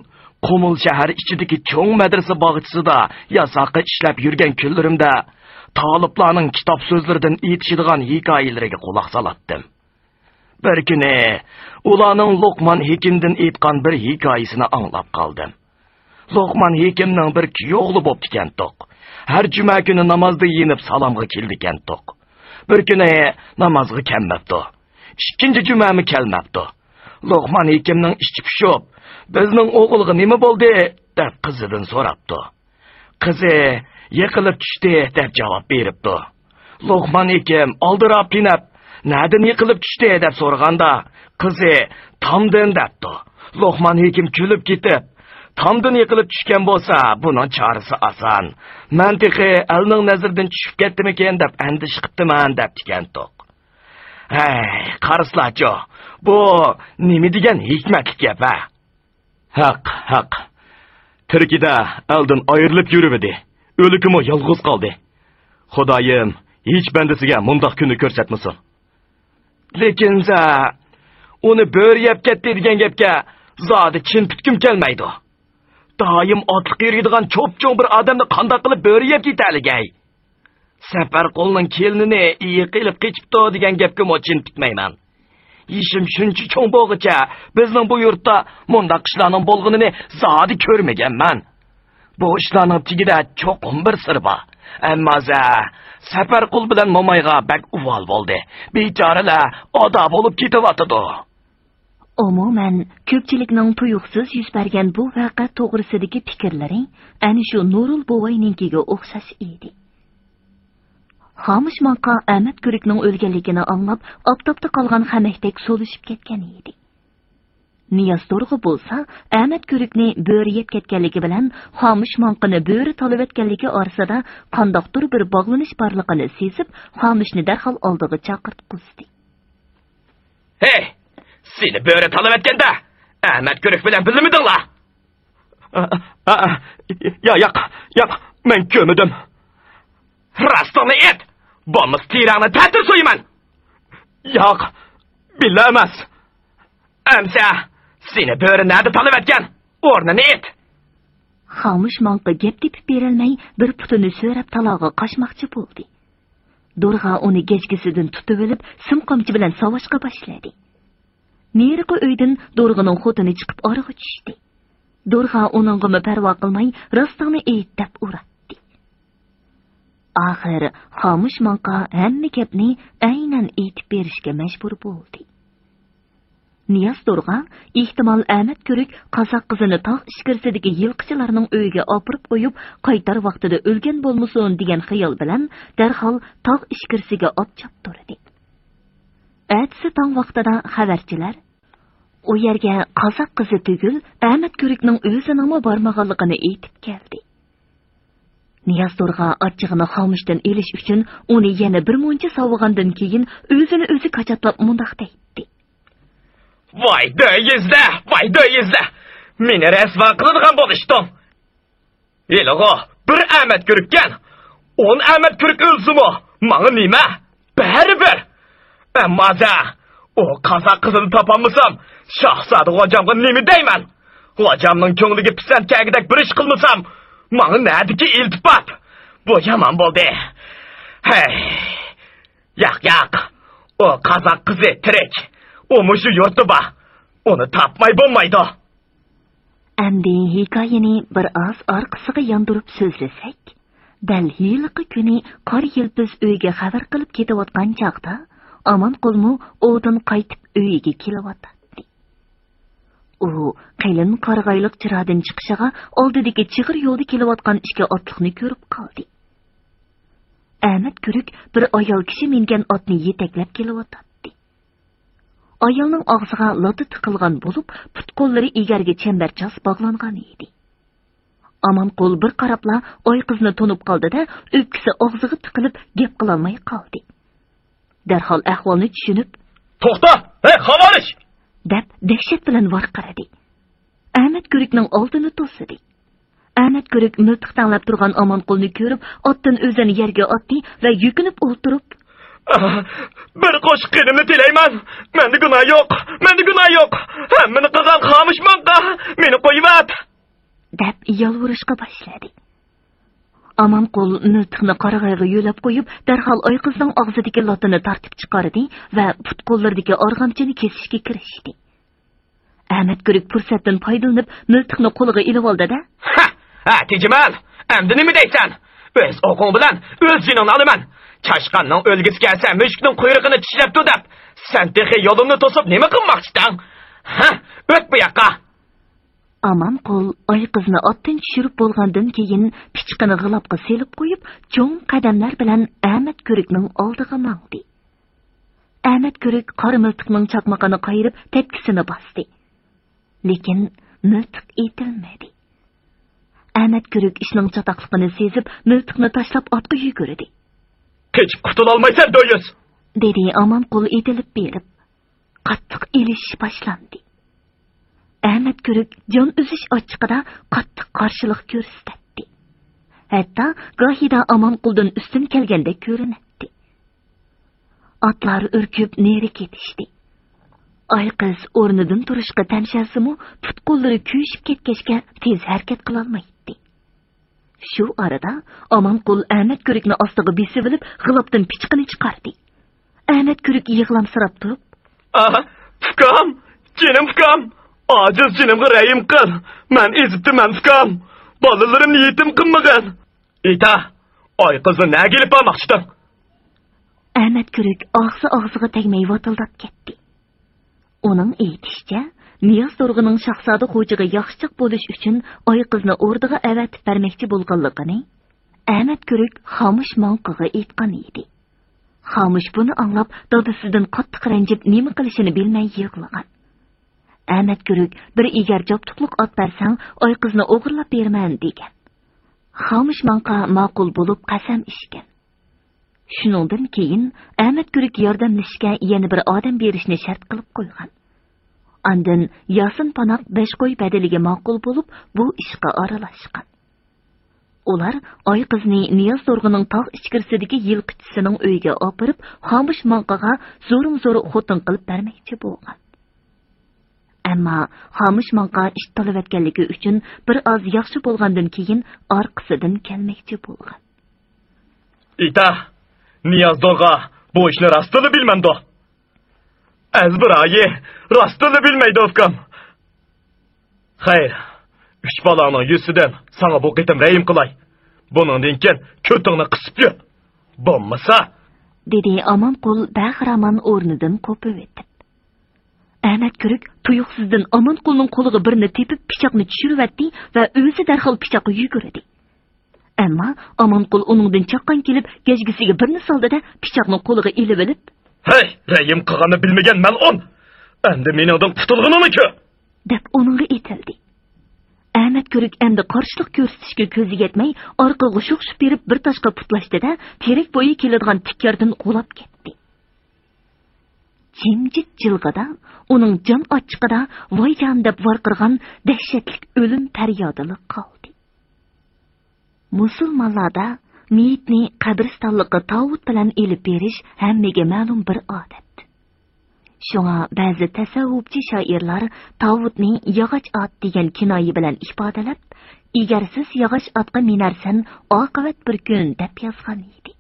قۇمۇل شەھەر ئىچىدىكى چوڭ مەدرىسە باغچىسىدا ياساققا ئىشلەپ يۈرگەن كۈنلىرىمدە تالىپلارنىڭ كىتاب سۆزلىرىدىن ئېيتىشىدىغان ھېكايىلىرىگە قۇلاق سالاتتىم. بىر كۈنى ئۇلارنىڭ لوقمان ھېكىمدىن ئېيتقان بىر ھېكايىسىنى ئاڭلاپ قالدىم. لوقمان ھېكىمنىڭ بىر كۈيئوغلى بوپتىكەنتۇق. ھەر جۈمە كۈنى نامازدا يېنىپ سالامغا كېلىدىكەنتۇق. بىر كۈنى نامازغا كەلمەپتۇ. ئىككىنچى جۈمەمۇ كەلمەپتۇ. لوقمان ھېكىمنىڭ ئىچى پۇشۇپ، «بىزنىڭ ئوغۇلغا نېمە بولدى؟» دەپ قىزىدىن سوراپتۇ. قىزى، «يىقىلىپ چۈشتى» دەپ جاۋاب بېرىپتۇ. لوقمان ھېكىم ئالدىراپ كېنىپ، «نەدىن يىقىلىپ چۈشتى؟» دەپ سورىغاندا، قىزى، «تامدىن» دەپتۇ. لوقمان ھېكىم كۈلۈپ كېتىپ، «تامدىن يىقىلىپ چۈشكەن بولسا، بۇنىڭ چارىسى ئاسان. مەن تېخى ئەلنىڭ نەزىرىدىن چۈشۈپ كەتتىمىكىن دەپ ئەندىشە قىپتىمەن» دەپتىكەنتۇق. ھەي، قارىسىلاچۇ، بۇ نېمە دېگەن ھېكمەتلىك گەپ ھە؟ ھەق، ھەق. تىرىكىدە ئەلدىن ئايرىلىپ يۈرۈۋىدى. ئۆلۈكىمۇ يالغۇز قالدى. خۇدايىم ھېچ بەندىسىگە مۇنداق كۈننى كۆرسەتمىسۇن. لېكىن سە، ئۇنى بۆرە يەپ كەتتى دېگەن گەپكە زادى چىن پۈتكۈم كەلمەيدۇ. دائىم ئاتلىق يۈرىدىغان چوپچوڭ بىر ئادەمنى قانداق قىلىپ بۆرە يەپ كېتەلىگەي؟ سەپەرقۇلنىڭ كېلىنىنى ئېيىقى ئېلىپ قېچىپتۇ دېگەن گەپكىمۇ چىن پۈتمەيمەن. يېشىم شۇنچە چوڭ بولغۇچە بىزنىڭ بۇ يۇرتتا مۇنداق ئىشلارنىڭ بولغىنىنى زادى كۆرمىگەنمەن. بۇ ئىشلارنىڭ تېگىدە چوقۇم بىر سىر بار. ئەمما زە، سەپەرقۇل بىلەن مومايغا بەك ئۇۋال بولدى. بىچارىلەر ئادا بولۇپ كېتىۋاتىدۇ. ئومۇمەن، كۆپچىلىكنىڭ تۇيۇقسىز يۈز بەرگەن بۇ ۋەقە توغرىسىدىكى پىكىرلىرى ئەنە شۇ نۇرۇل بوۋاينىڭكىگە ئوخشاش ئىدى. خامۇش ماڭقا ئەمەت كۆرۈكنىڭ ئۆلگەنلىكىنى ئاڭلاپ، ئاپتاپتا قالغان خەمەكتەك سولىشىپ كەتكەن ئىدى. نىياز تورغا بولسا، ئەمەت كۆرۈكنى بۆرە يەپ كەتكەنلىكى بىلەن خامۇش ماڭقىنى بۆرە تالىۋەتكەنلىكى ئارىسىدا قانداقتۇر بىر باغلىنىش بارلىقىنى سېزىپ، خامۇشنى دەرھال ئالدىغا چاقىرتقۇزدى. ھەي، سېنى بۆرە تالىۋەتكەندە، ئەمەت كۆرۈك بىلەن بىللىمىدىڭلار؟ ئا، ئا، ئا، يا، ياق، ياق، مەن كۆرمىدىم. راستىڭنى ئېيت، بولمىسا تېرەڭنى تەتۈر سويىمەن. ياق، بىللە ئەمەس. ئەمسە، سېنى بۆرە نەدە تالىۋەتكەن؟ ئورنىنى ئېيت. خامۇش ماڭقا گەپ تېپىپ بېرەلمەي، بىر پۇتىنى سۆرەپ تالاغا قاچماقچى بولدى. دورغا ئۇنى گەجگىسىدىن تۇتۇۋېلىپ، سىم قامچا بىلەن ساۋاشقا باشلىدى. نېرىقى ئۆيدىن دورغىنىڭ خوتۇنى چىقىپ ئارىغا چۈشتى. دورغا ئۇنىڭغىمۇ پەرۋا قىلماي، راستىڭنى ئېيت دەپ ئۇراتتى. ئاخىر خامۇش ماڭقا ھەممە گەپنى ئەينەن ئېيتىپ بېرىشكە مەجبۇر بولدى. نىياز دورغا، ئېھتىمال، ئەمەت كۆرۈك قازاق قىزىنى تاغ ئىچكىرىسىدىكى يىلقىچىلارنىڭ ئۆيىگە ئاپىرىپ قويۇپ، قايتار ۋاقتىدا ئۆلگەن بولمىسۇن دېگەن خىيال بىلەن دەرھال تاغ ئىچكىرىسىگە ئات چاپتۇردى. ئەتىسى تاڭ ۋاقتىدا خەۋەرچىلەر ئۇ يەرگە قازاق قىزى تۈگۈل، ئەمەت كۆرۈكنىڭ ئۆزىنىڭمۇ بارمىغانلىقىنى ئېيتىپ كەلدى. نىياز دورغا ئاچچىقىنى خامۇشتىن ئېلىش ئۈچۈن ئۇنى يەنە بىر مۇنچە ساۋىغاندىن كېيىن ئۆزىنى ئۆزى كاچاتلاپ مۇنداق دەيتتى. ۋاي دۆيۈزلە، ۋاي دۆيۈزلە! مېنى رەسۋا قىلىدىغان بولۇشتۇڭ. ھېلىغۇ بىر ئەمەت كۆرۈككەن. ئون ئەمەت كۆرۈك ئۆلسىمۇ، ماڭا نېمە؟ بەرىبىر. ئەمما ھازىر ئۇ قازاق قىزىنى تاپالمىسام، شاھزادە غوجامغا نېمە دەيمەن؟ غوجامنىڭ كۆڭلىگە پىسەنت كەلگۈدەك بىر ئىش قىلمىسام، ماڭا نەدىكى ئىلتىپات؟ بۇ يامان بولدى. ھەي. ياق، ياق. ئۇ قازاق قىزى تىرىك. ئۇ مۇشۇ يۇرتتا بار. ئۇنى تاپماي بولمايدۇ. ئەمدى ھېكايىنى بىر ئاز ئارقىسىغا ياندۇرۇپ سۆزلىسەك، دەل ھېلىقى كۈنى قارا يىلپىز ئۆيگە خەۋەر قىلىپ كېتىۋاتقان چاغدا، ئامانقۇلمۇ ئوۋدىن قايتىپ ئۆيىگە كېلىۋاتاتتى. ئۇ قېلىن قارىغايلىق چىرادىن چىقىشىغا ئالدىدىكى چىغىر يولدا كېلىۋاتقان ئىككى ئاتلىقنى كۆرۈپ قالدى. ئەمەت كۆرۈك بىر ئايال كىشى مىنگەن ئاتنى يېتەكلەپ كېلىۋاتاتتى. ئايالنىڭ ئاغزىغا لاتا تىقىلغان بولۇپ، پۇت-قوللىرى ئېگەرگە چەمبەرچاس باغلانغان ئىدى. ئامانقۇل بىر قاراپلا ئايقىزنى تونۇپ قالدى-دە، ئۆپكىسى ئاغزىغا تىقىلىپ گەپ قىلالماي قالدى. دەرھال ئەھۋالنى چۈشىنىپ، «توختا! ھەي، خاۋارىش!» دەپ دەھشەت بىلەن ۋارقىرىدى. ئەمەت كۆرۈكنىڭ ئالدىنى توسىدى. ئەمەت كۆرۈك مىلتىق تەڭلەپ تۇرغان ئامانقۇلنى كۆرۈپ، ئاتتىن ئۆزىنى يەرگە ئاتتى ۋە يۈكۈنۈپ ئولتۇرۇپ، «ئاھ، بىر قوشۇق قېنىمنى تىلەيمەن. مەندە گۇناھ يوق، مەندە گۇناھ يوق. ھەممىنى قىلغان خامۇش ماڭقا، مېنى قويۇۋەت!» دەپ يالۋۇرۇشقا باشلىدى. ئامانقۇل مىلتىقنى قارىغايغا يۆلەپ قويۇپ، دەرھال ئايقىزنىڭ ئاغزىدىكى لاتىنى تارتىپ چىقاردى ۋە پۇت-قوللىرىدىكى ئارغامچىنى كېسىشكە كىرىشتى. ئەمەت كۆرۈك پۇرسەتتىن پايدىلىنىپ، مىلتىقنى قولىغا ئېلىۋالدى-دە، «ھە، ھە، تېجىمەل، ئەمدى نېمە دەيسەن؟ ئۆز ئوقۇڭ بىلەن ئۆز جېنىڭنى ئالىمەن. چاشقاننىڭ ئۆلگۈسى كەلسە، مۈشۈكنىڭ قۇيرۇقىنى چىشلەپتۇ دەپ، سەن تېخى يولۇمنى توسۇپ نېمە قىلماقچىدىڭ؟ ھە، ئۆت بۇ ياققا!» ئامانقۇل ئايقىزنى ئاتتىن چۈشۈرۈپ بولغاندىن كېيىن، پىچىقىنى غىلاپقا سېلىپ قويۇپ، چوڭ قەدەملەر بىلەن ئەمەت كۆرۈكنىڭ ئالدىغا ماڭدى. ئەمەت كۆرۈك قارا مىلتىقنىڭ چاقمىقىنى قايرىپ، تەپكىسىنى باستى. لېكىن مىلتىق ئېتىلمىدى. ئەمەت كۆرۈك ئىشنىڭ چاتاقلىقىنى سېزىپ، مىلتىقنى تاشلاپ ئاتقا يۈگۈردى. «قېچىپ قۇتۇلالمايسەن، دۆيۈس!» دېدى ئامانقۇل ئېتىلىپ بېرىپ. قاتتىق ئېلىشىش باشلاندى. ئەمەت كۆرۈك جان ئۈزۈش ئاچچىقىدا قاتتىق قارشىلىق كۆرسىتەتتى. ھەتتا گاھىدا ئامانقۇلدىن ئۈستۈن كەلگەندەك كۆرۈنەتتى. ئاتلار ئۈركۈپ نېرى كېتىشتى. ئايقىز ئورنىدىن تۇرۇشقا تەمشەلسىمۇ، پۇت-قوللىرى كۆيۈشۈپ كەتكەچكە، تېز ھەرىكەت قىلالمايتتى. شۇ ئارىدا ئامانقۇل ئەمەت كۆرۈكنى ئاستىغا بېسىۋېلىپ، غىلاپتىن پىچىقىنى چىقاردى. ئەمەت كۆرۈك يىغلامسىراپ تۇرۇپ، «ئاھ، ئۇكام، جېنىم ئۇكام! ئاجىز جېنىمغا رەھىم قىل! مەن ئېزىپتىمەن، ئۇكام! بالىلىرىمنى يېتىم قىلمىغىن!» «ئېيتا، ئايقىزنى نەگە ئېلىپ بارماقچىدىڭ؟» ئەمەت كۆرۈك ئاغزى ئاغزىغا تەگمەي ۋاتىلداپ كەتتى. ئۇنىڭ ئېيتىشىچە، نىياز تورغىنىڭ شاھزادە خوجىغا ياخشىچاق بولۇش ئۈچۈن ئايقىزنى ئوردىغا ئەۋەتىپ بەرمەكچى بولغانلىقىنى ئەمەت كۆرۈك خامۇش ماڭقىغا ئېيتقان ئىدى. خامۇش بۇنى ئاڭلاپ، دادىسىدىن قاتتىق رەنجىپ، نېمە قىلىشىنى بىلمەي يىغلىغان. ئەمەت كۆرۈك، «بىر ئېگەر جابدۇقلۇق ئات بەرسەڭ، ئايقىزنى ئوغرىلاپ بېرىمەن» دېگەن. خامۇش ماڭقا ماقۇل بولۇپ، قەسەم ئىچكەن. شۇنىڭدىن كېيىن ئەمەت كۆرۈك ياردەملىشىشكە يەنە بىر ئادەم بېرىشنى شەرت قىلىپ قويغان. ئاندىن ياسىن پاناق بەش قوي بەدىلىگە ماقۇل بولۇپ، بۇ ئىشقا ئارىلاشقان. ئۇلار ئايقىزنى نىياز تورغىنىڭ تاغ ئىچكىرىسىدىكى يىلقىچىسىنىڭ ئۆيىگە ئاپىرىپ، خامۇش ماڭقىغا زورمۇ زور خوتۇن قىلىپ بەرمەكچى بولغان. ئەمما خامۇش ماڭقا ئىت تالىۋەتكەنلىكى ئۈچۈن بىر ئاز ياخشى بولغاندىن كېيىن ئارقىسىدىن كەلمەكچى بولغان. «ئېيتا، نىياز تورغا بۇ ئىشنى راستتىنلا بىلمەمدۇ؟ ئەزبىرايى، راستتىنلا بىلمەيدۇ، ئۇكام. خەير، ئۈچ بالاڭنىڭ يۈزىسىدىن ساڭا بۇ قېتىم رەھىم قىلاي. بۇنىڭدىن كېيىن كۆتۈڭنى قىسىپ يۈر. بولمىسا»، دېدى ئامانقۇل بەخىرامان ئورنىدىن قوپۇۋېتىپ. ئەمەت كۆرۈك تۇيۇقسىزدىن ئامانقۇلنىڭ قولىغا بىرنى تېپىپ، پىچاقنى چۈشۈرۈۋەتتى ۋە ئۆزى دەرھال پىچاققا يۈگۈردى. ئەمما ئامانقۇل ئۇنىڭدىن چاققان كېلىپ، گەجگىسىگە بىرنى سالدى-دە، پىچاقنى قولىغا ئېلىۋېلىپ، «ھەي، رەھىم قىلغاننى بىلمىگەن مەلئۇن! ئەمدى مېنىڭدىن قۇتۇلغىنىڭنى كۆر!» دەپ ئۇنىڭغا ئېتىلدى. ئەمەت كۆرۈك ئەمدى قارشىلىق كۆرسىتىشكە كۆزى يەتمەي، ئارقىغا شوخشۇپ بېرىپ، بىر تاشقا پۇتلاشتى-دە، تېرەك بويى كېلىدىغان تىك ياردىن غۇلاپ كەتتى. جىمجىت جىلغىدا ئۇنىڭ جان ئاچچىقىدا ۋايجان دەپ ۋارقىرىغان دەھشەتلىك ئۆلۈم پەريادىلا قالدى. مۇسۇلمانلاردا مېيىتنى قەبرىستانلىققا تاۋۇت بىلەن ئېلىپ بېرىش ھەممىگە مەلۇم بىر ئادەت. شۇڭا بەزى تەسەۋۋۇپچى شائىرلار تاۋۇتنى ياغاچ ئات دېگەن كىنايە بىلەن ئىپادىلەپ، «ئېگەرسىز ياغاچ ئاتقا مىنەرسەن، ئاقىۋەت بىر كۈن» دەپ يازغان ئىدى.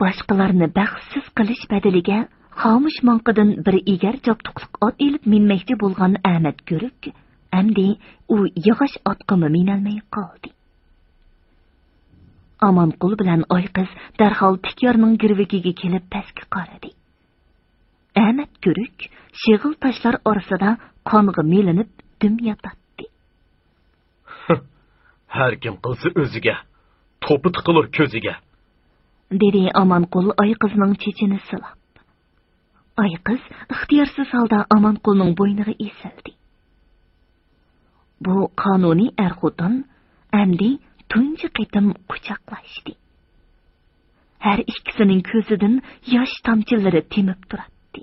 باشقىلارنى بەختسىز قىلىش بەدىلىگە خامۇش ماڭقىدىن بىر ئېگەر جابدۇقلۇق ئات ئېلىپ مىنمەكچى بولغان ئەمەت كۆرۈك ئەمدى ئۇ ياغاچ ئاتقىمۇ مىنەلمەي قالدى. ئامانقۇل بىلەن ئايقىز دەرھال تىك يارنىڭ گىرۋىكىگە كېلىپ پەسكە قارىدى. ئەمەت كۆرۈك شېغىل تاشلار ئارىسىدا قانغا مىلىنىپ دۈم ياتاتتى. ھەر كىم قىلسا ئۆزىگە، توپا تىقىلۇر كۆزىگە. دېدى ئامانقۇل ئايقىزنىڭ چېچىنى سىلاپ. ئايقىز ئىختىيارسىز ھالدا ئامانقۇلنىڭ بوينىغا ئېسىلدى. بۇ قانۇنىي ئەر-خوتۇن ئەمدى تۇنجى قېتىم قۇچاقلاشتى. ھەر ئىككىسىنىڭ كۆزىدىن ياش تامچىلىرى تېمىپ تۇراتتى.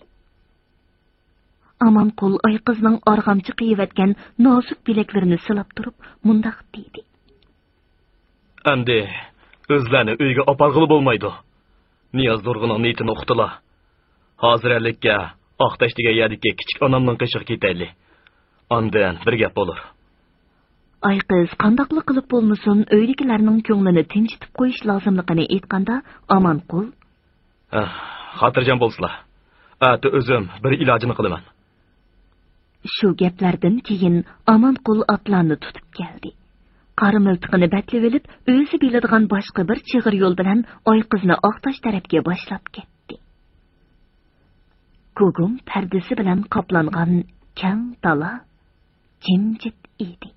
ئامانقۇل ئايقىزنىڭ ئارغامچا قىيىۋەتكەن نازۇك بىلەكلىرىنى سىلاپ تۇرۇپ مۇنداق دېدى. ئەمدى ئۆزلەرنى ئۆيگە ئاپارغىلى بولمايدۇ. نىياز نۇرغۇننىڭ نىيىتىنى ئۇقتىلا. ھازىر ئەللىككە ئاقتاش دېگەن يەردىكى كىچىك ئانامنىڭ قېشىغا كېتەيلى. ئاندىن بىر گەپ بولۇر. ئايقىز قانداقلا قىلىپ بولمىسۇن، ئۆيدىكىلەرنىڭ كۆڭلىنى تىنچىتىپ قويۇش لازىملىقىنى ئېيتقاندا، ئامانقۇل، ئەھ، خاتىرجەم بولسىلا، ئەتە ئۆزۈم بىر ئىلاجىنى قىلىمەن. شۇ گەپلەردىن كېيىن ئامانقۇل ئاتلارنى تۇتۇپ كەلدى. قارا مىلتىقىنى بەتلىۋېلىپ، ئۆزى بىلىدىغان باشقا بىر چىغىر يول بىلەن ئايقىزنى ئاقتاش تەرەپكە باشلاپ كەتتى. گۇگۇم پەردىسى بىلەن قاپلانغان كەڭ دالا جىمجىت ئىدى.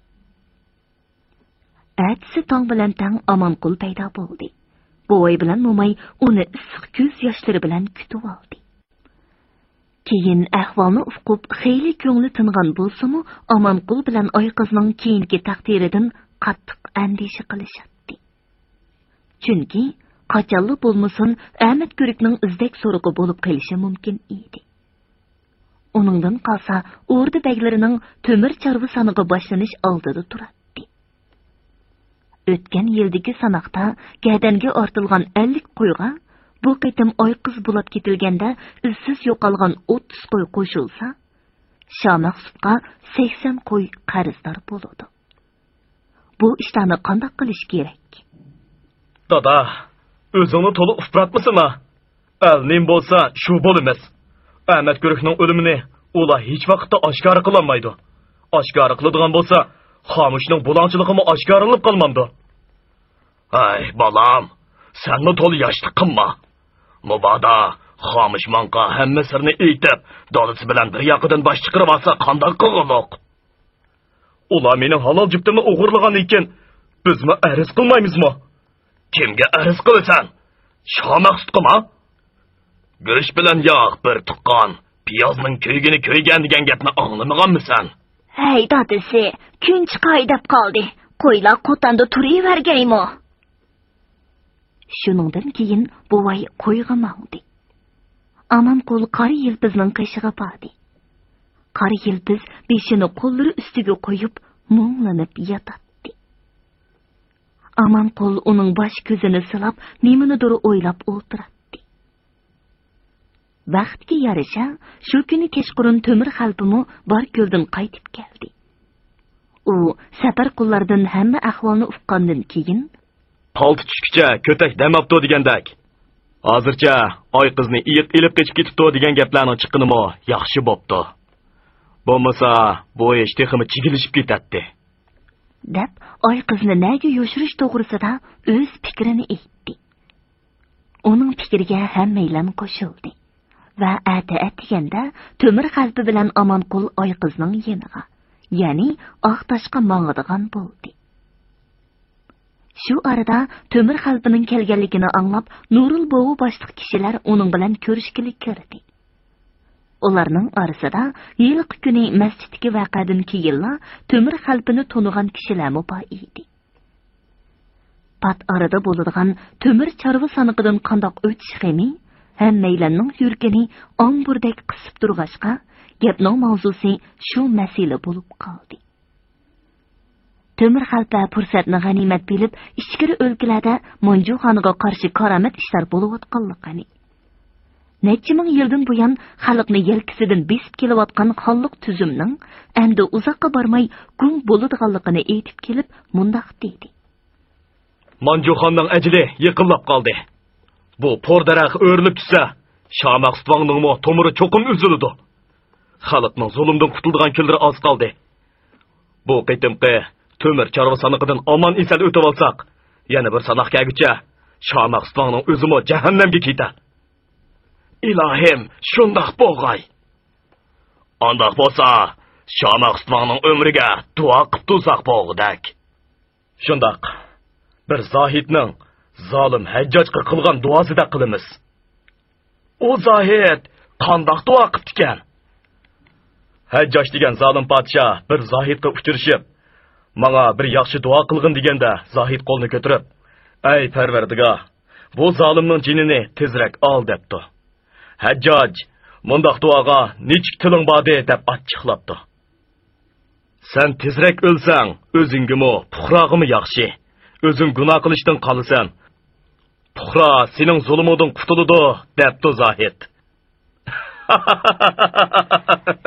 ئەتىسى تاڭ بىلەن تەڭ ئامانقۇل پەيدا بولدى. بوۋاي بىلەن موماي ئۇنى ئىسسىق كۆز ياشلىرى بىلەن كۈتۈۋالدى. كېيىن ئەھۋالنى ئۇقۇپ، خېلى كۆڭلى تىنغان بولسىمۇ، ئامانقۇل بىلەن ئايقىزنىڭ كېيىنكى تەقدىرىدىن قاتتىق ئەندىشە قىلىشاتتى. چۈنكى قاچانلا بولمىسۇن، ئەمەت كۆرۈكنىڭ ئىزدەك سورىقى بولۇپ قېلىشى مۇمكىن ئىدى. ئۇنىڭدىن قالسا، ئوردا بەگلىرىنىڭ تۆمۈر چارۋا سانىقى باشلىنىش ئالدىدا تۇراتتى. ئۆتكەن يىلدىكى ساناقتا گەدەنگە ئارتىلغان ئەللىك قويغا بۇ قېتىم ئايقىز بۇلاپ كېتىلگەندە ئىزسىز يوقالغان ئوتتۇز قوي قوشۇلسا، شامەخسۇتقا سەكسەن قوي قەرزدار بولىدۇ. بۇ ئىشلارنى قانداق قىلىش كېرەك؟ دادا، ئۆزۈڭنى تولا ئۇپراتمىسىنا. ئەل نېمە بولسا، شۇ بولىمىز. ئەمەت كۆرۈكنىڭ ئۆلۈمىنى ئۇلار ھېچ ۋاقىتتا ئاشكارا قىلالمايدۇ. ئاشكارا قىلىدىغان بولسا، خامۇشنىڭ بۇلاڭچىلىقىمۇ ئاشكارىلىنىپ قالمامدۇ؟ ھەي، بالام، سەنمۇ تولا ياشلىق قىلما. مۇبادا خامۇش ماڭقا ھەممە سىرنى ئېيتىپ، دادىسى بىلەن بىر ياقىدىن باش چىقىرىۋالسا قانداق قىلغۇلۇق؟ ئۇلار مېنىڭ ھالال جۈپتۈمنى ئوغرىلىغاندىن كېيىن، بىزمۇ ئەرز قىلمايمىزمۇ؟ كىمگە ئەرز قىلىسەن؟ شامەخسۇتقىما؟ گۆش بىلەن ياغ بىر تۇغقان، پىيازنىڭ كۆيگىنى كۆيگەن دېگەن گەپنى ئاڭلىمىغانمىسەن؟ ھەي، دادىسى، كۈن چىقاي دەپ قالدى. قويلار قوتاندا تۇرۇۋەرگەيمۇ؟ شۇنىڭدىن كېيىن بوۋاي قويغا ماڭدى. ئامانقۇل قارا يىلپىزنىڭ قېشىغا باردى. قارا يىلپىز بېشىنى قوللىرى ئۈستىگە قويۇپ، مۇڭلىنىپ ياتاتتى. ئامانقۇل ئۇنىڭ باش كۆزىنى سىلاپ، نېمىنىدۇر ئويلاپ ئولتۇراتتى. بەختكە يارىشا، شۇ كۈنى كەچقۇرۇن تۆمۈر خەلپىمۇ باركۆلدىن قايتىپ كەلدى. ئۇ سەپەر قۇللاردىن ھەممە ئەھۋالنى ئۇققاندىن كېيىن، پالتا چۈشكىچە كۆتەك دەم ئاپتۇ دېگەندەك، ھازىرچە ئايقىزنى ئېيىق ئېلىپ قېچىپ كېتىپتۇ دېگەن گەپلەرنىڭ چىققىنىمۇ ياخشى بوپتۇ. بولمىسا، بۇ ئىش تېخىمۇ چىگىلىشىپ كېتەتتى. دەپ، ئايقىزنى نەگە يوشۇرۇش توغرىسىدا ئۆز پىكرىنى ئېيتتى. ئۇنىڭ پىكرىگە ھەممەيلەن قوشۇلدى ۋە ئەتە ئەتىگەندە تۆمۈر خەلپە بىلەن ئامانقۇل ئايقىزنىڭ يېنىغا، يەنى ئاقتاشقا ماڭىدىغان بولدى. شۇ ئارىدا تۆمۈر خەلپىنىڭ كەلگەنلىكىنى ئاڭلاپ، نۇرۇل بوۋا باشلىق كىشىلەر ئۇنىڭ بىلەن كۆرۈشكىلى كىردى. ئۇلارنىڭ ئارىسىدا ھېلىقى كۈنى مەسچىتتىكى ۋەقەدىن كېيىنلا تۆمۈر خەلپىنى تونۇغان كىشىلەرمۇ بار ئىدى. پات ئارىدا بولىدىغان تۆمۈر چارۋا سانىقىدىن قانداق ئۆتۈش غېمى ھەممەيلەننىڭ يۈرىكىنى ئامبۇردەك قىسىپ تۇرغاچقا، گەپنىڭ ماۋزۇسى شۇ مەسىلە بولۇپ قالدى. تۆمۈر خەلپە پۇرسەتنى غەنىيمەت بىلىپ، ئىچكىرى ئۆلكىلەردە مانجۇخانغا قارشى كارامەت ئىشلار بولۇۋاتقانلىقىنى، نەچچە مىڭ يىلدىن بۇيان خەلقنى يەلكىسىدىن بېسىپ كېلىۋاتقان خانلىق تۈزۈمنىڭ ئەمدى ئۇزاققا بارماي گۇڭ بولىدىغانلىقىنى ئېيتىپ كېلىپ، مۇنداق دېدى. مانجۇخاننىڭ ئەجىلى يېقىنلاپ قالدى. بۇ پور دەرەخ ئۆرۈلۈپ چۈشسە، شامەخسۇت ۋاڭنىڭمۇ تومۇرى چوقۇم ئۈزۈلىدۇ. خەلقنىڭ زۇلۇمدىن قۇتۇلىدىغان كۈنلىرى ئاز قالدى. بۇ قېتىمقى تۆمۈر چارۋا سانىقىدىن ئامان-ئېسەن ئۆتۈۋالساق، يەنە بىر ساناق كەلگۈچە شامەخسۇت ۋاڭنىڭ ئۆزىمۇ جەھەننەمگە كېتەر. ئىلاھىم، شۇنداق بولغاي. ئانداق بولسا، شامەخسۇت ۋاڭنىڭ ئۆمرىگە دۇئا قىپ تۇرساق بولغۇدەك. شۇنداق. بىر زاھىدنىڭ زالىم ھەججاجقا قىلغان دۇئاسىدەك قىلىمىز. ئۇ زاھىت قانداق دۇئا قىپتىكەن؟ ھەججاج دېگەن زالىم پادىشاھ بىر زاھىتقا ئۇچرىشىپ، ماڭا بىر ياخشى دۇئا قىلغىن دېگەندە، زاھىت قولىنى كۆتۈرۈپ، ئەي پەرۋەردىگار، بۇ زالىمنىڭ جېنىنى تېزرەك ئال دەپتۇ. ھەججاج مۇنداق دۇئاغا نېچۈك تىلىڭ باردى دەپ ئاچچىقلاپتۇ. سەن تېزرەك ئۆلسەڭ، ئۆزۈڭگىمۇ، پۇقراغىمۇ ياخشى. ئۆزۈڭ گۇناھ قىلىشتىن قالىسەن. پۇقرا سېنىڭ زۇلۇمۇڭدىن قۇتۇلىدۇ، دەپتۇ زاھىت.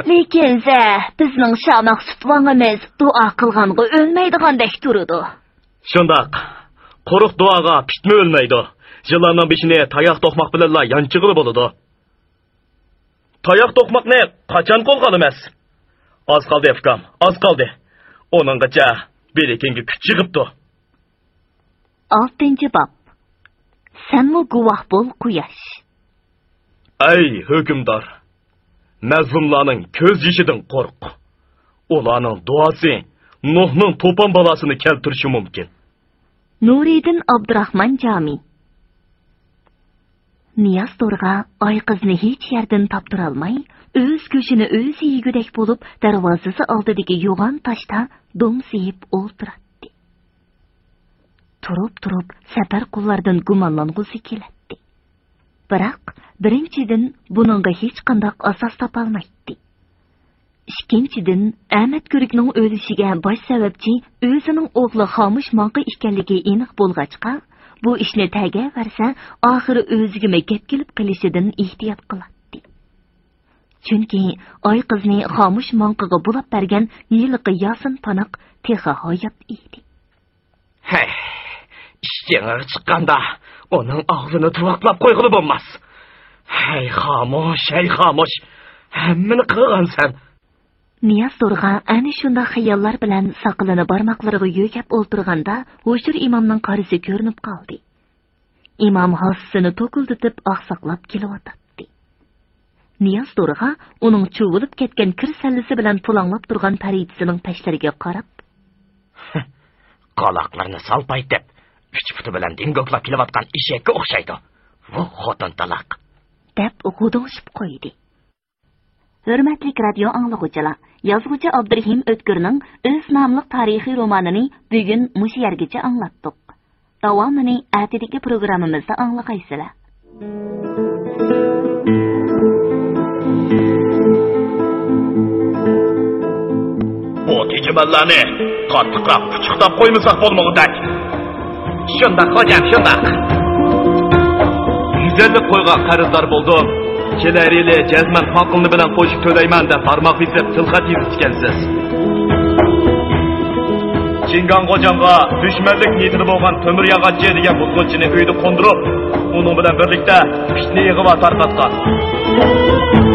لېكىن زە، بىزنىڭ شامەخسۇت ۋاڭىمىز دۇئا قىلغانغا ئۆلمەيدىغاندەك تۇرىدۇ. شۇنداق. قۇرۇق دۇئاغا پىتمۇ ئۆلمەيدۇ. يىلاننىڭ بېشىنى تاياق توقماق بىلەنلا يانچىغىلى بولىدۇ. تاياق توقماقنى قاچان قولغا ئالىمىز؟ ئاز قالدى، ئۇكام، ئاز قالدى. ئۇنىڭغىچە بىلىكىڭگە كۈچ يىغىپتۇ. ئالتىنچى باب. سەنمۇ گۇۋاھ بول، قۇياش. ئەي ھۆكۈمدار، مەزلۇملارنىڭ كۆز يېشىدىن قورق. ئۇلارنىڭ دۇئاسى نۇھنىڭ توپان بالاسىنى كەلتۈرۈشى مۇمكىن. نۇرىدىن ئابدۇراخمان جامى. نىياز تورغا ئايقىزنى ھېچ يەردىن تاپتۇرالماي، ئۆز گۆشىنى ئۆزى يېگۈدەك بولۇپ، دەرۋازىسى ئالدىدىكى يوغان تاشتا دومسىيىپ ئولتۇراتتى. تۇرۇپ-تۇرۇپ سەپەر قۇللاردىن گۇمانلانغۇسى كېلەتتى. بىراق، بىرىنچىدىن، بۇنىڭغا ھېچقانداق ئاساس تاپالمايتتى. ئىككىنچىدىن، ئەمەت كۆرۈكنىڭ ئۆلۈشىگە باش سەۋەبچى ئۆزىنىڭ ئوغلى خامۇش ماڭقا ئىكەنلىكى ئېنىق بولغاچقا، بۇ ئىشنى تەگەۋەرسە، ئاخىرى ئۆزىگىمۇ گەپ كېلىپ قېلىشىدىن ئېھتىيات قىلاتتى. چۈنكى ئايقىزنى خامۇش ماڭقىغا بۇلاپ بەرگەن ھېلىقى ياسىن پاناق تېخى ھايات ئىدى. ھەي، ئىش جېڭىغا چىققاندا ئۇنىڭ ئاغزىنى تۇۋاقلاپ قويغىلى بولماس. ھەي خامۇش، ھەي خامۇش، ھەممىنى قىلغانسەن. نىياز تورغا ئەنە شۇنداق خىياللار بىلەن ساقىلىنى بارماقلىرىغا يۆگەپ ئولتۇرغاندا، ھوشۇر ئىمامنىڭ قارىسى كۆرۈنۈپ قالدى. ئىمام ھاسىسىنى توكۇلدىتىپ ئاقساقلاپ كېلىۋاتاتتى. نىياز تورغا ئۇنىڭ چۇۋۇلۇپ كەتكەن كىر سەللىسى بىلەن پۇلاڭلاپ تۇرغان پەرىجىسىنىڭ پەشلىرىگە قاراپ، قالاقلىرىنى سالپايتىپ، ئۈچ پۇتى بىلەن دىڭگوكلاپ كېلىۋاتقان ئېشەككە ئوخشايدۇ. ۋۇ خوتۇن تالاق! دەپ غۇدۇڭشىپ قويدى. ھۆرمەتلىك رادىيو ئاڭلىغۇچىلار، يازغۇچى ئابدۇرېھىم ئۆتكۈرنىڭ ئۆز ناملىق تارىخىي رومانىنى بۈگۈن مۇشۇ يەرگىچە ئاڭلاتتۇق. داۋامىنى ئەتىدىكى پروگراممىمىزدا ئاڭلىغايسىلەر. بۇ تېجىمەللەرنى قاتتىقراق قۇچۇقلاپ قويمىساق بولمىغۇدەك. شۇنداق، خوجام، شۇنداق. يۈز ئەللىك قويغا قەرزدار بولدۇم. كېلەر يىلى جەزمەن پاقىلنى بىلەن قوشۇپ تۆلەيمەن دەپ بارماق بېسىپ تىلخەت يېزىپتىكەنسىز. چىڭگاڭ خوجامغا دۈشمەنلىك نىيىتىدە بولغان تۆمۈر ياغاچچى دېگەن بۇزغۇنچىنى ئۆيدە قوندۇرۇپ، ئۇنىڭ بىلەن بىرلىكتە پىتنە ئىغۋا تارقاتقان.